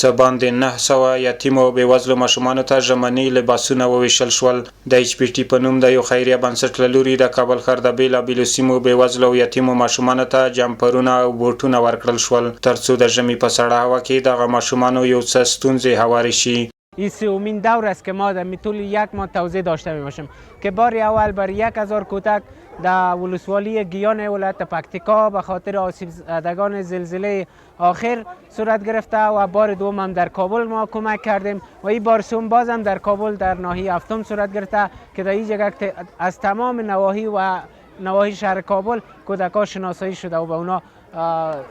څه باندې 900 یتیمو او بېوزلو ماشومانو ته ژمني لباسونه ووېشل شول. د ایچ پي ټي په نوم د یو خیریه بنسټ له لوري د کابل ښار د بېلابېلو سیمو بېوزلو او یتیمو ماشومانو ته جمپرونه او بوټونه ورکړل شول، ترڅو د ژمي په سړه هوا کې دغه ماشومانو یو څه ستونزې هوارې شي. این سومین دور است که ما در طول یک ماه توزیع داشته می باشیم که بار اول بر 1000 کودک در ولسوالی گیان ولایت پکتیکا به خاطر آسیب زدگان زلزله آخر صورت گرفته و بار دوم هم در کابل ما کمک کردیم و این بار سوم باز هم در کابل در ناحیه هفتم صورت گرفته که در این جگه از تمام نواحی و نواحی شهر کابل کودکا شناسایی شده و به اونا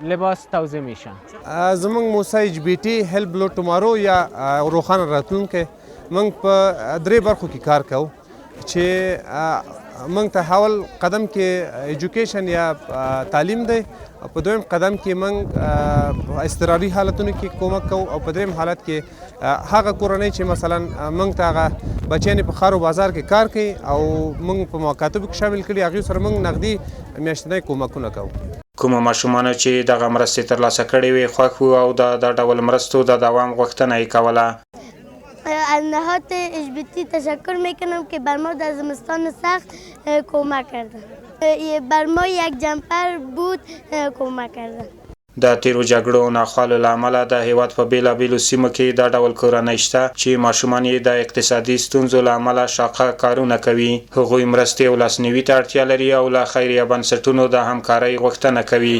لباس توزیع میشن. زمونږ موسسه ایچ بي ټي، هیلپ بلو ټومارو یا روښانه راتلونکی، موږ په درې برخو کې کار کوو چې موږ ته اول قدم کې ایجوکیشن یا تعلیم دی، په دویم قدم کې موږ اضطراري حالتونو کې کومک کوو او په دریم حالت کې هغه کورنۍ چې مثلا موږ ته هغه بچیان په ښار او بازار کې کار کوي او موږ په مکاتبو کې شامل کړي، هغوی سره موږ نقدي میاشتنۍ کومکونه کوو. کومو ماشومانو چې دغه مرستې ترلاسه کړې وې، خوښ وو او د دا ډول مرستو د دوام غوښتنه یې کوله. از نهاد اچ تشکر میکنم که بر ما در زمستان سخت کمک کردن. بر ما یک جمپر بود کمک کردن. د تیرو جګړو او ناخوالو له امله د هیواد په بېلابېلو سیمو کې دا ډول کورنۍ شته چې ماشومان یې د اقتصادي ستونزو له امله شاقه کارونه کوي. هغوی مرستې او لاسنیوي ته اړتیا لري او له خیریه بنسټونو د همکارۍ غوښتنه کوي.